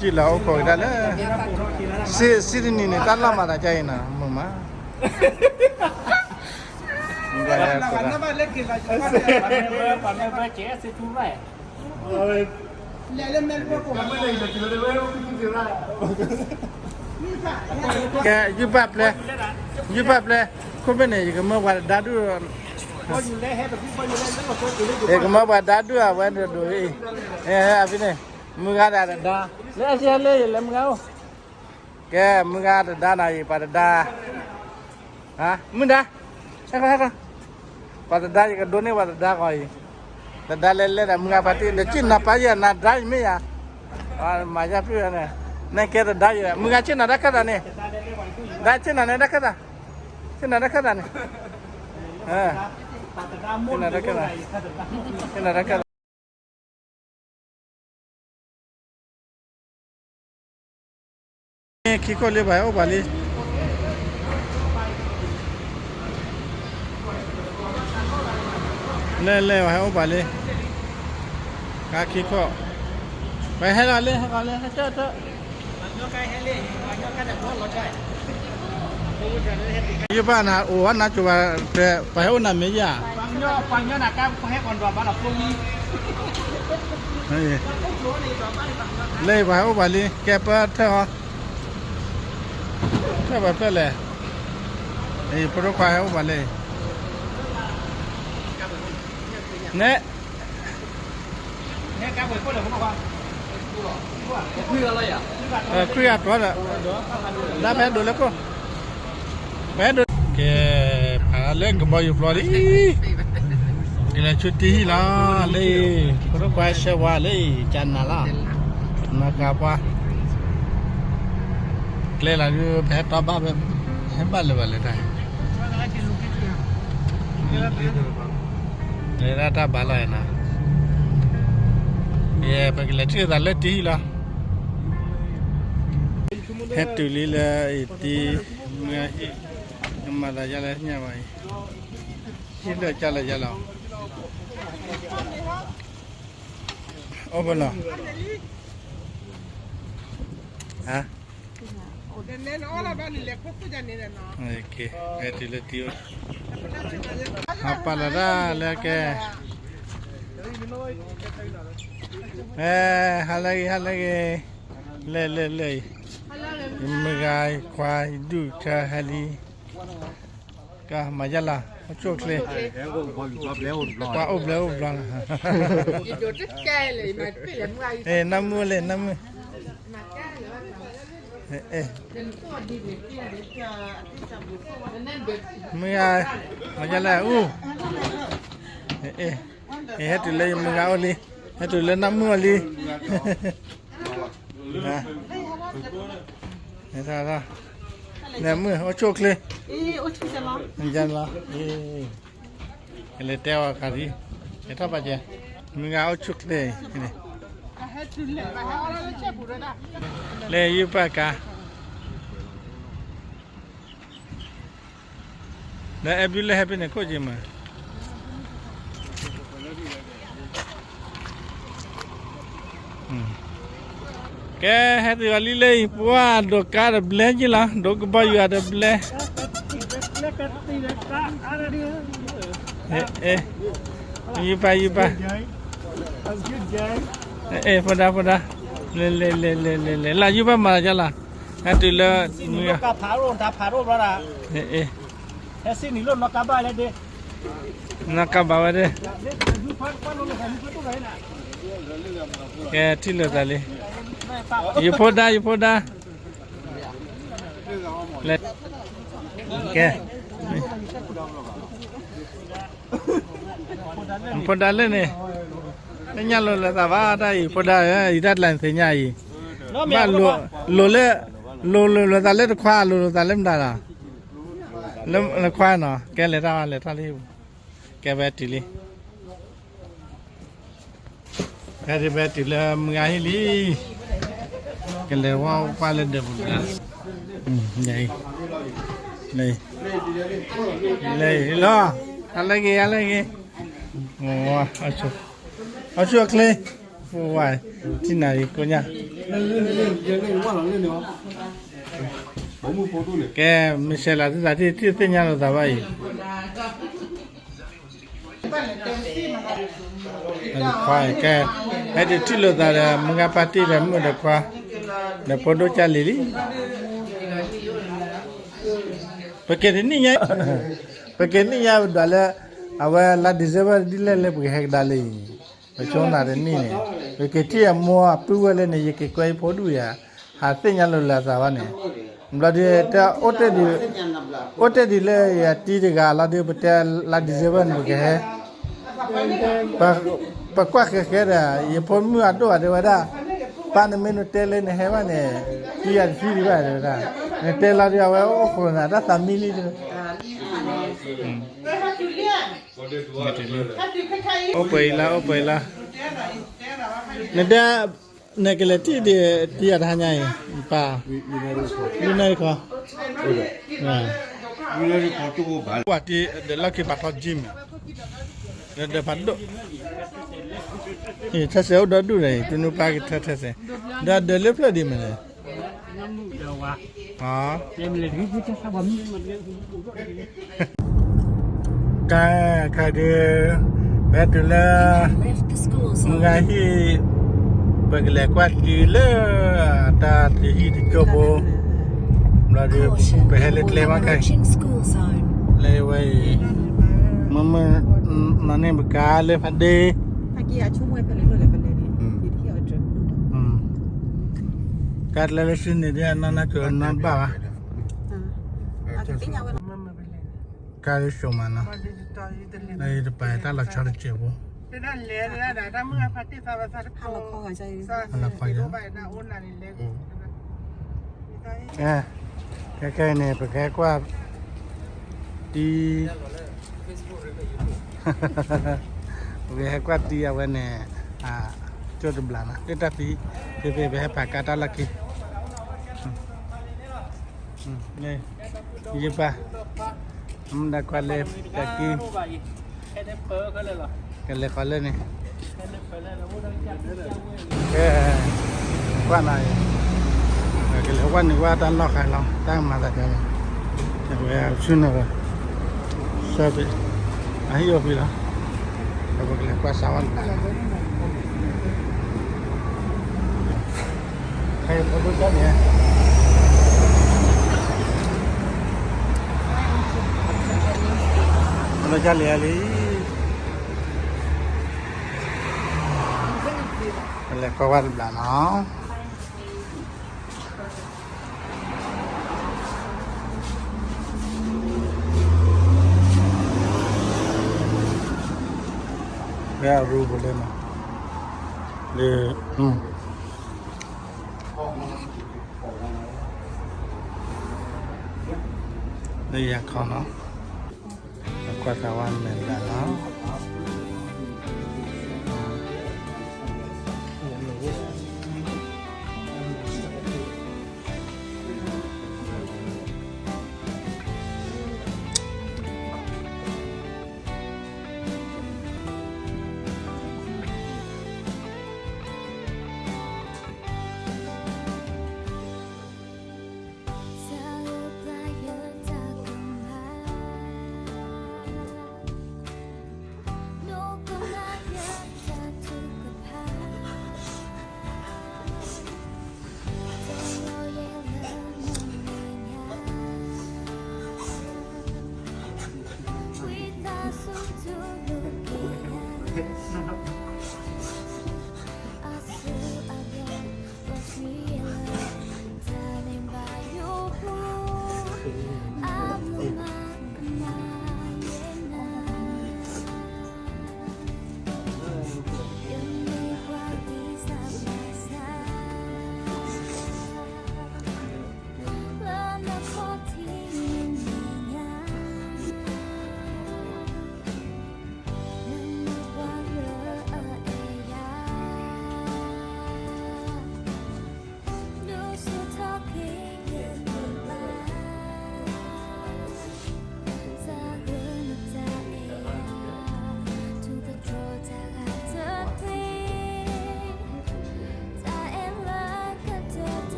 ကံၣ်လီၤအိၣ်ခိးကဒါလၢ စံတနံၤန့ၣ် တၢ်လီၢ်မၤသးကါအံၤနီၤ မုာ်မး ကဲ ယုၢ်ဘၣ်ပျဲ ယုၢ်ဘၣ်ပျဲ ခိၣ်ဘ့ၣ်န့ၣ် ယကမၢပှၤတဒါဒုၣ် ယကမၢပှၤဒါဒုၣ်အဝဲဒိၣ်ဒိၣ်အံၤ အဖဲန့ၣ် မုၢ်ဂၤဒၣ်တဒါ လၢအဆံဟဲလၢယလဲၤမုၢ်ဂၤအိၣ် ကဲ မုၢ်ဂၤတဒါနၤအံၤ ပှၤတဒါ မုၢ်ဒါ ဟဲခီ ဟဲခီ ပှၤတဒါ ယကဒိးန့ၢ်ပှၤတဒါဃီအံၤ တဒါလဲၤလဲၤဒၣ် မုၢ်ဂၤပှၤတံၢ် နဆ့ၣ်နၤပာ်ယဲၢ် နဒါယမ့ၢ်ယၤ မၤယါပျုၢ်န့ၣ် နကဲတဒါယဲၢ် မုၢ်ဂၤဆ့ၣ်နၤတၢ်ခၢၣ်သးန့ၣ် ဒါဆ့ၣ်နၤန့ၣ်တၢ်ခၢၣ်သး ဆ့ၣ်နၤတၢ်ခၢၣ်သးန့ၣ် ဆ့ၣ်နၤတၢ်ခၢၣ်သး ဆ့ၣ်နၤတၢ်ခၢၣ်သး ခံခိၣ်လံ ပှၤဟဲအိၣ်ပှၤလံ လဲၤလဲၤ ပှၤဟဲအိၣ်ပှၤလံ ကါခံခိၣ် ပှၤဟဲလီၤလံ ဟဲလီၤလံ ဟဲတၢ်တၢ် ယဘၣ်နၤအိၣ်ဝဲနၤကၠိၤဘၣ် ပှၤဟဲအိၣ်နၤမ့ၢ်ယၤ လၢပှၤဟဲအိၣ်ပှၤလံ ကဲပၢထၢၣ်အီၤ ထၢၣ်ပှၤဖျၢၣ်လဲၣ် ဖိဒိၣ်ခွါဟဲအိၣ်ပှၤလၢ နဲ ခွံဂၤတီၤဒီး ဒၣ်ဖဲဒိးလၢခိၣ် ဖဲဒိး ကဲ ဖးလၢကဘီယူၤပျီလံ ကလဲၤဆူတံၢ်ဟံၣ်လီၤ လၢအံၤ ဖိဒိၣ်ခွါရှဲဝါလၢအံၤ ကနၤလီၤ နကပှၤ ကျဲလီၤဒုး ပဟဲတီဘၣ် ဟဲဘၣ်လၢၤဘၣ်လၢတၢ် လၢတၢ်ဘၣ်လီၤနီၤ ယဲ ပကလဲၤထံၣ်သးလၢတံၢ်ဟံၣ်လီၤ ဟဲတုၤလံလၢအံၤတံၢ် မုၢ်ဟံၣ် နမၤသးယါလၢညါဘၣ်အံၤ ဟံၣ်လၢကၢ်လၢယါလီၤ အိၣ်ဖဲလီၤ ဟါ ဟဲတုၤလၢတံၢ်အိၣ် ဟးပာ်လီၤတၢ်လၢကဲ ဟဲ ဟါလၢဂ့ၤ ဟါလၢဂ့ၤ လဲၤလဲၤလဲၤအံၤ ယမုၢ်ဂၤ ယခွါ ယဒူၣ်ဆၢဟဲလံ ကမၤယါလီၤ အိၣ်ဆူၣ်အိၣ်ချ့ ပှၤအိၣ်ဘျဲၣ်အိၣ်ဘျီလီၤ နၢ်မုာ်လဲၣ် နၢ်မုာ် မုၢ်ဂၤ မၤယါလဲၣ် အူ ဟဲတုၤလၢယမုၢ်ဂၤအိၣ်လံ ဟဲတုၤလၢနၢ်မုာ်အီၤလံ နၢ်မုာ် အိၣ်ဆူၣ်အိၣ်ချ့ ယါလီၤ ကလဲၤတဲအီၤခါဒံး ကထီၣ်ပာ်ကဲ မုၢ်ဂၤအိၣ်ဆူၣ်ချ့ လဲၤယုၢ်ပာ်ကါ လၢအဲၣ်ဘျုးလၢဟဲဖဲန့ၣ်ခိၣ်က့ၤမး ကဲ ဟဲတုၤအီၤလံလၢအံၤ ပှၤဒိးကါတဘျဲက့ၤလီၤ ဒိးကဘီယူၤအတဘျဲ ယုၢ်ပာ် ယုၢ်ပာ် ဖိဒါ ဖိဒါ လဲၤ လဲၤ လဲၤ လဲၤ လဲၤ လၢယုၢ်ပာ်မၤယါလီၤ ဟဲတုၤလၢ မုၢ်ဂၤ ဟဲစံနံၤလိၣ်နီၢ်ကါဘၣ်လဲၣ်ဒ့ နီၢ်ကါဘၣ်ဝဲဒ့ ကဲ ထံၣ်လိာ်သးလံ ယဖိဒါ ယဖိဒါ လဲၤ ကဲ ဖိဒါလၢန့ၣ် တညၣ်လိၤလိာ်သးဘၣ်တၢ်အံၤ ဖိဒါ ယတၢ်တလးသ့ၣ်ညါအံၤ ဘၣ်လိၤ လိၤလၢ လိၤလိၤလိာ်သးလၢတခွါ လိၤလိာ်သးလၢမတၤလီၤ လၢခွါနီၤ ကဲလဲၤတၢ် လဲၤတၢ်လံ ကဲဝဲတုၤလံ ဖဲဒ်ဖဲတုၤလၢမုၢ်ဂၤဟံၣ်လံ ကလဲၤဝဲပှၢ်လၢဒၢးပူၤဘျါ လဲၤ လဲၤလီၤ ဟါလၢဂ့ၤ ဟါလၢဂ့ၤ အီၣ်ဆူၣ်ချ့ ဖိဝါ ထံၣ်နၤအံၤကိညါ ကဲ, မ့ၢ်ဆဲးလီၤသုသးထံၣ် ထံၣ်သ့ၣ်ညါလိာ်သးဘၣ်အံၤ, ခွါကဲ, ဟဲဒုးထံၣ်လိာ်သးဒီး မုၢ်ဂၤပၢ်တံၢ်ဒီးမုၣ်ဒီးခွါ, ဒီးဖိဒိၣ်ကၢ်လံၤလံ. ပက့ၤတနံၣ်ညါ, ပက့ၤနံၣ်ညါပဒွးလၢ အဝဲလါ December ဒ်လဲၣ်လၢပကဟဲကဒါလံအံၤ, ပဆိနၤတနံၣ်န့ၣ်, ပက့ၤထံၣ်အမိၢ်အပုၢ်ဝဲၢ်လၢန့ၣ် ယက့ၤကွဲယဖိဒူၣ်ယၤ, ဟးသ့ၣ်ညါလိာ်လၢသးဘၣ်န့ၣ်, ဘျီဒုးတဲ, အိၣ်တ့ၢ်ဒံးလၢယတံၤတဂၤလီၤဒုး ပတဲလါ December န့ၣ် ပကဟဲ ပကွၢ်ဃဲဃဲဒီး ယဖိမုၣ်အဒိၣ်ဘၣ်တဲဝဲဒၣ်, ပၢ်နမ့ၢ်နတဲလၢနဟဲဘၣ်န့ၣ်, တံၤယၤတသံဒံးဘၣ်တဲဝဲဒၣ်, နတဲလီၤဒုးအဝဲအိၣ်ဃိးနၤ တၢ်သးမံလံတဲဝဲ, အိၣ်ပှဲၤအံၤလီၤ အိၣ်ပှဲၤအံၤလီၤ, နဒၣ်, နကလဲၤထံၣ်ဒံးတံၤယၤတဟါညါအံၤ, ပၢ်, လံနၢ်ခီ ကွၢ်တံၤဒီးလီၢ်ခံဘၣ်ထီၣ် gym မး, ဒီးဖးဒိၣ်, ထဲစဲးအိၣ်ဒီဒူၣ်ဒီး တနူပၢ်ကထၢထဲစဲး, ဒီးဒၢးလၢဖျၢၣ်ဒံးမးန့ၣ်, တၢ်ခါဒုး, ပဟဲတုၤလၢ မုၢ်ဂၤဟံၣ်, ပကလဲၤကွၢ်တံၤလၢ တၢ်တဟံၣ်တကၠိဖိ, ဘျီဒုး ပဟဲလၢကျဲမးခါအံၤ, လၢဝဲအံၤ, မုၢ်မုၢ်နီၢ်န့ၣ် ပကါလၢဖးဒ့ ကါတလၢလၢစုန့ၣ်ဒ်အနီၢ်နီၢ်ကနီၢ်ဘၣ်ဘၣ်, ကါလၢစိၤမးနီၤ, လၢယတပာ်တၢ်လီၤဆီတစဲးဖိ, လီၤခီယၤ, ခဲခဲအံၤန့ၣ် ပကဟဲကွၢ်တံၤ ပကဟဲကွၢ်တံၤအဝဲန့ၣ်, ကၠိတဘျးနီၤ လၢတၢ်သံ, ဖဲဖဲပဟဲပာ်ကါတၢ်လီၢ်ခံ, ယပၢ်, မုၢ်ဒါကွၢ်လၢတၢ်ကံ, ကလဲၤဃီၤလၢန့ၣ်, ကဲ, ကွၢ်နၤ, ကလဲၤကွၢ်န့ၣ်ကွၢ်တၢ်လီၢ်ဃာ်လီၤ တၢ်မၤသးဒ်န့ၣ်, အဝဲဆူနၢ်ဝဲ, ဆၢဖဲ, အဟံၣ်အိၣ်ဖဲလီၤ, ပကလဲၤကွၢ်စးဝါနၤ, ဟဲဖိဒိၣ်ကၢ်န့ၣ်, ဖိဒိၣ်ကၢ်လံၤလံ ပလဲၤကွၢ်ဝဲတဘျီနီၤ. ဝဲအရူပူၤလၢနီၤ, လၢ, လၢယၤခီနီၤ. ကွၢ်သးဝါမဲာ်ဘျးလီၤ.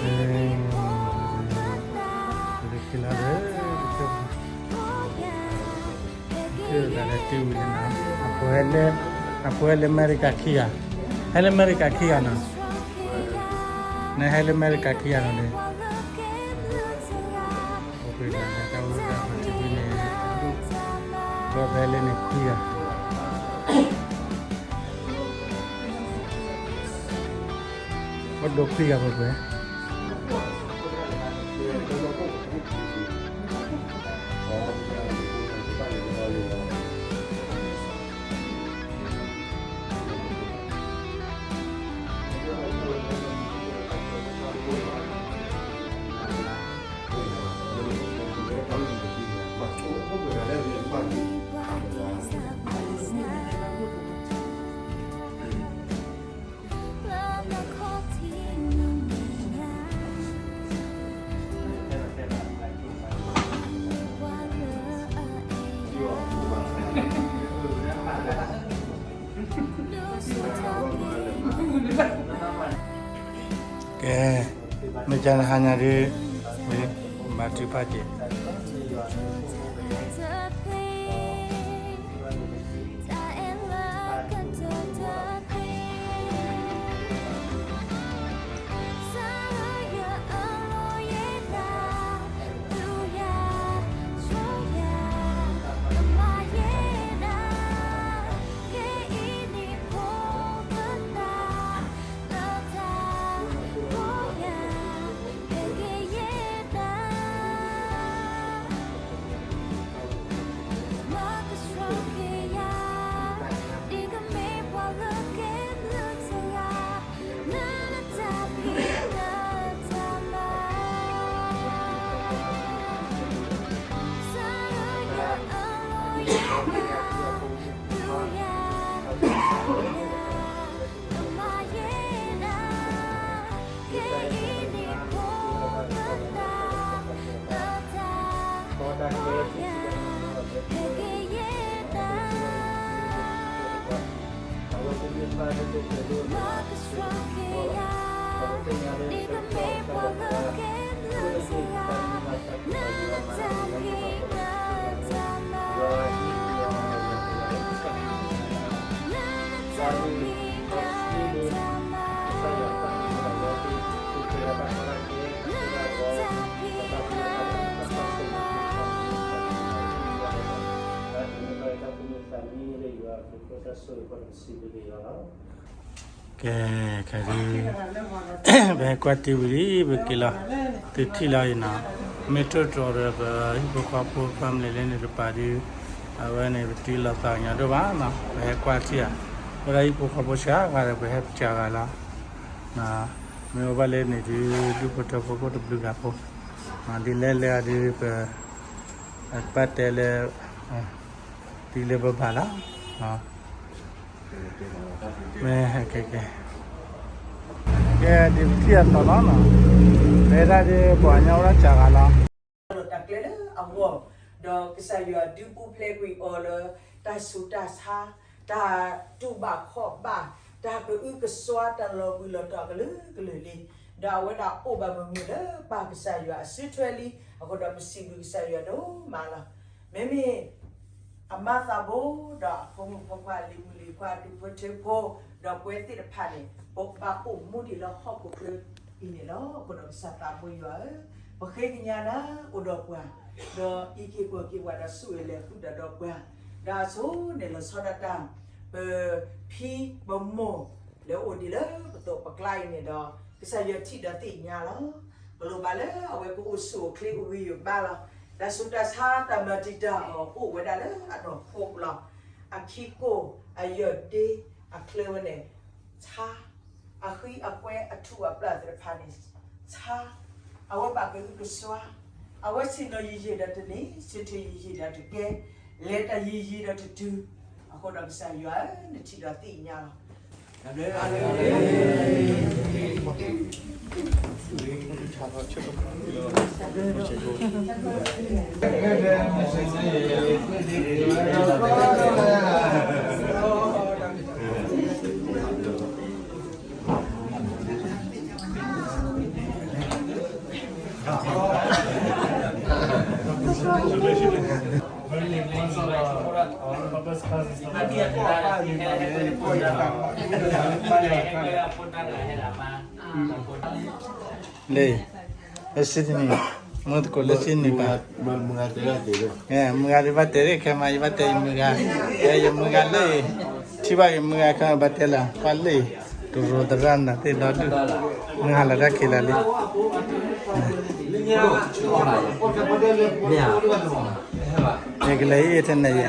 ပက့ၤလီၤဒီး က့ၤလီၤဒီး တၢ်လဲၤတ့ဝံၤလံနီၤ, အဖိဟဲလၢ အဖိဟဲလၢအမဲရကၤခံဂၤ, ဟဲလၢအမဲရကၤခံဂၤနီၤ, နဟဲလၢအမဲရကၤခံဂၤနီၤန့ၣ်, အိၣ်ဖဲလၢန့ၣ်ခွံဂၤ အိၣ်ဒိခွံဂၤပှဲၤပှဲၤ, ကဲ, မ့ၢ်ကနဟါညါဒ် ဘါထုကဖၣ်က့ၤ ကဲ, ခဲဒုး ပဟဲကွၢ်တ့ၢ်ဝံၤလံ, ပက့ၤလီၤ, သုထံၣ်လီၤအံၤနီၤ, မ့ၢ်ထိၣ်တြီၤဒီး ပဟံၣ်ဖိဃီဖိ family လၢန့ၣ်တပၤဒုး, အဝဲန့ၣ် ပတ့လီၤသးကညီၤဒိၣ်ဘၣ်နီၤ, ပဟဲကွၢ်ထံၣ်ဧါ, ဝဲဒၣ်ဟံၣ်ဖိဃီဖိစှၤဂၤဒီး ပဟဲပစှၤဂၤလီၤ, မ့ၢ်အိၣ်ဘၣ်လၢန့ၣ်ဒုး ဒူၣ်ဖိထၢဖိအိၣ်တဘျုးဂၤဖိ, ဒ်လဲၣ်လဲၣ်အဒုး ပ ပတဲလၢ တံၤလၢပဘၣ်လီၤ, မ့ၢ် ကဲ ကဲ ဒ်ပထံၣ်အသိးလီၤနီၤ, တဲဒၣ်ဒ်ပှၤကညီဝဲဒၣ်စှၤဂၤလီၤ. ဒီးတၢ်ကျဲလၢအဂီၢ်, ဒီးကစၢ်ယွၤဒုးပူၤဖျဲးကွံာ်အီၤလၢ တၢ်ဆူးတၢ်ဆါ, တၢ်တူၢ်ဘၣ်ခီၣ်ဘၣ်, တၢ်ကအုကစွါ တၢ်လီၤဘှံးလီၤတီၤကလုာ်ကလုာ်လံ, ဒီးအဝဲဒၣ်အိၣ်ဘၣ်မုာ်မုာ်လၢပၢ်ကစၢ်ယွၤအစုထွဲလံ, အဃိဒီးပစံးဘျုးကစၢ်ယွၤဒိၣ်မးလီၤ. မ့မ့ၢ် အမါသးဘိ ဒီးအဖိမုၣ်ဖိခွါ အလံၤမုၣ်လံၤခွါ အဒူၣ်ဖိထၢဖိ ဒီးပဝဲသ့ၣ်တဖၣ်န့ၣ် ပဘၣ်အိၣ်မူဒံးလၢဟီၣ်ခိၣ်ချၢအံၤန့ၣ်လီၤ. အဃိဒီးကစၢ်သးဘိယွၤဧၢ, ပဃ့ကညးနၤအိၣ်ဒီးပှၤ, ဒီးအံးက့ၤကွၢ်က့ၤပှၤဒီးဆိၣ်ဂ့ၤလဲၤဃုာ်ဒီးပှၤ, ဒီးအဆိန့ၣ်လီၤဆီဒၣ်တၢ် ပဖံပမိၢ်လၢအိၣ်ဒံးလၢပသိးပကျါအံၤန့ၣ်ဒီး ကစၢ်ယွၤထံၣ်ဒီးသ့ၣ်ညါလီၤ. ပလိၣ်ဘၣ်လၢအဝဲကအိၣ်ဆူၣ်အိၣ်ချ့အိၣ်ဂံၢ်အိၣ်ဘါလီၤ. တၢ်ဆူးတၢ်ဆါတၢ်မၤတံာ်တာ်အီၤအိၣ်ဝဲဒၣ်လၢအနီၢ်ခိပူၤလီၤ. အခံကိၢ်အယီၢ်ဒ့အချၢဝဲန့ၣ် ဆါ, အဃံအကွဲအထူးအပျၢ်သ့ၣ်တဖၣ်န့ၣ် ဆါ, အဝဲဘၣ်ကအုကစွါ, အဝဲဆ့ၣ်နီၤယံာ်ယံာ်ဒီးတန့ၢ်, ဆၢထၢၣ်ယံာ်ယံာ်ဒီးတကဲ, လဲၤတၢ်ယံာ်ယံာ်ဒီးတတုၤ, အဃိဒီးကစၢ်ယွၤဧၢ, နထံၣ်ဒီးသ့ၣ်ညါလီၤ. လၢ လၢဆံတနံၣ်, မုၢ်သကိးလၢဆံနံၣ်ပၤ, မုၢ်ဂၤဒုးဘၣ်တဲာ်လံ ခဲမး ယဘၣ်တဲာ်ယမုၢ်ဂၤ, ယမုၢ်ဂၤလၢ ထံၣ်ဘၣ်ယမုၢ်ဂၤခဲမး ဘၣ်တဲာ်လၢ ပှၤလၢ တရူးသရၣ်နၤသ့ၣ်ဒီဒူၣ်, မုၢ်ဟါလီၤတၢ်ခံးလၢာ်လံ, ယကလဲၤအံၤထဲန့ၣ်ယဲ